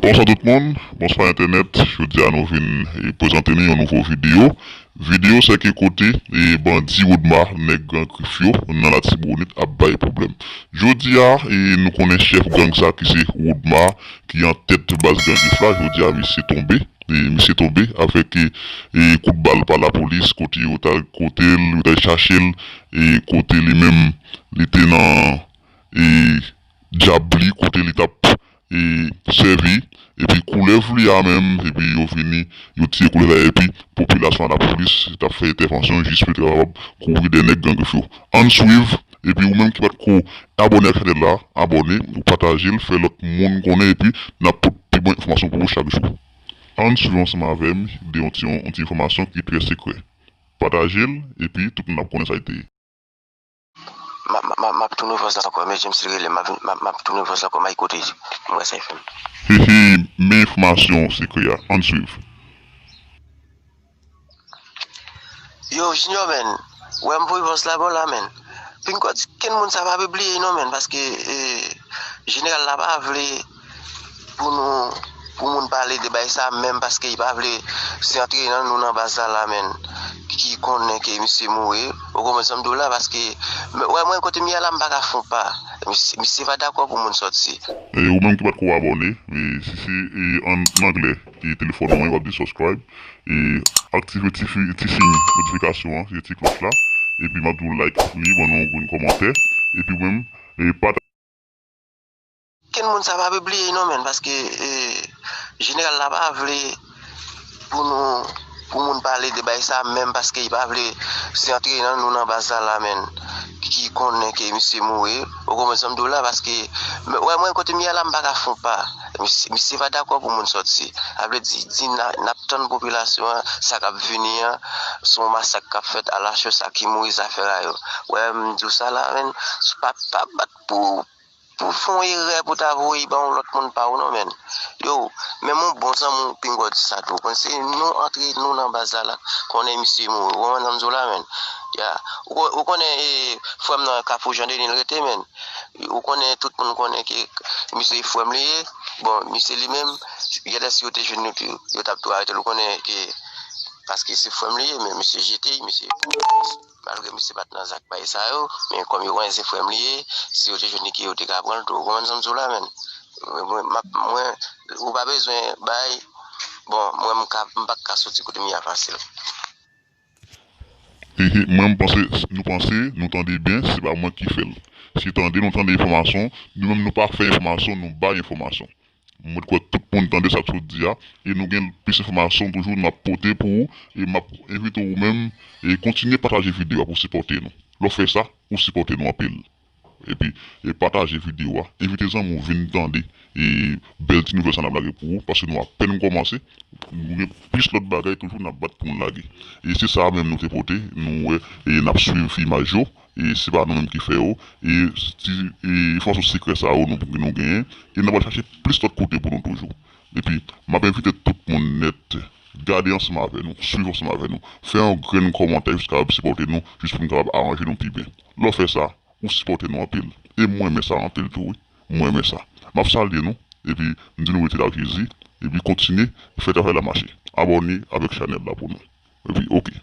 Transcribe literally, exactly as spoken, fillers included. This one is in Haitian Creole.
Bonswa tout moun, bonswa entènèt. Jodi a nou vin e, prezante nou yon nouvo videyo. Videyo sa ki kote e, bandi Woodma, nèg Gran Grif yo nan Latibonit ap bay pwoblèm. Jodi a e, nou konnen chèf gang sa ki se Woodma ki an tèt baz Gran Grif la. Jodi a misye tonbe. E, misye tonbe avèk e, e, kout bal pa lapolis kote yo t al kote l, yo t al chache l e kote li menm li te nan e, djab li kote li t ap e, sèvi epi koulèv li a menm epi yo vini yo tiye koulèv la epi popilasyon an lapolis t ap fè entèvansyon jis pou yo te kapab kouri dèyè nèg Gran Grif yo. Ann swiv epi ou menm ki pa t ko abòne ak chanèl la, abòne, ou pataje l, fè lòt moun konnen epi n ap pote pi bon enfòmasyon pou ou chak jou. Ann swiv ansanm avè m de yon ti, yon ti enfòmasyon ki trè sekrè. Pataje l epi tout moun ap konnen sa l te ye. M ap, m ap, m ap tounen vòz la ankò, men James li rele m, m ap, m ap, m ap tounen vòz la ankò, m a koute m wè sa l fè m. Hehe, men enfòmasyon sekrè a, ann swiv. Yo, Junior, men, wè m voye vòz la ba w la, men. Pinga w di kenn moun sa pa bliye non, men, paske e, jeneral la pa vle pou nou, pou moun pale de bagay sa menm paske li pa vle se antre nan nou nan baz la la menn ki konnen ke misye mouri ou konprann sa m di w la paske wè mwen kote m ye a la m pa ka fon pa misye pa dakò pou moun sòti. E ou menm ki pa t ko abòne, si se e, an anglè e telefòn ou an, w ap di subscribe e aktive ti fi, ti siy notifikasyon an, se ti klòch la epi m ap di w like li, ban nou yon kòmantè epi ou menm e pataje. Kenn moun sa pa vle bliye non menn paske e, jeneral la pa vle pou nou pou moun pale de bay sa menm paske li pa vle se antre nan nou nan baz la la menn ki konnen ke misye mouri ou konprann sa m di w la paske wè mwen kote m ye a la m pa ka fon pa misye pa dakò pou moun sòti sa vle di di n ap tann popilasyon an sa k ap vini an se yon masak k ap fèt alacho sa ki mouri zafè a yo wè m di w sa la menn pa pa bat pou pou fè yon erè pou ta voye ban yon lòt moun pa ou non menn yo menm yon bon zanmi w pinga w di sa tou konn se nou antre nou nan baz la la konnen misye mouri ou konprann sa m di w la menn ya ou konnen e frè m nan kafou jan deni l rete menn ou konnen tout moun konnen ke misye frè m li ye bon misye li menm genlè si yo te jwenn li tou yo t ap tou arete l ou konnen ke paske se frè m li ye men misye jete misye Malgre misye pa t nan zak bay sa yo, men kòm yo konnen se frè m li ye, si yo te jwenn li ke yo te ka pran l tou, ou konprann sa m di w la menn. Mwen, mwen, ou pa bezwen bay, bon, mwen m ka, m pa ka soti kote m ye a fasil. Hehe, mwen m panse, nou panse, nou tande byen, se pa mwen ki fè l. Se tande nou tande enfòmasyon, nou menm nou pa fè enfòmasyon, nou bay enfòmasyon. Mwen kwè tout moun tande sa k sot di a e nou gen plis enfòmasyon toujou n ap pote pou ou e m ap envite ou menm e kontinye pataje videyo a pou sipòte nou. Lè w fè sa, ou sipòte nou anpil. Epi e pataje videyo a, envite zanmi w vin tande e bèl ti nouvèl sa n ap lage pou ou paske nou apèn kòmanse. Nou gen plis lòt bagay toujou n ap bat pou n lage. E se sa menm nou te pote, nou wè e n ap swiv imaj yo. E se pa nou menm ki fè yo. E ti e enfòmasyon sekrè sa yo nou, nou genyen. E n ap al chache plis lòt kote pou nou toujou. Epi, m ap envite tout moun nèt, gade ansanm avè nou, swiv ansanm avè nou, fè yon grenn kòmantè jis kapab sipòte nou, jis pou n kapab aranje nou pi byen. Lè w fè sa, ou sipòte nou anpil. E mwen renmen sa anpil tou wi. Mwen renmen sa. M ap salye nou, epi m di nou rete la ak Jezi, epi kontinye fè travay la mache. Abòne avèk chanèl la pou nou. Epi, oke.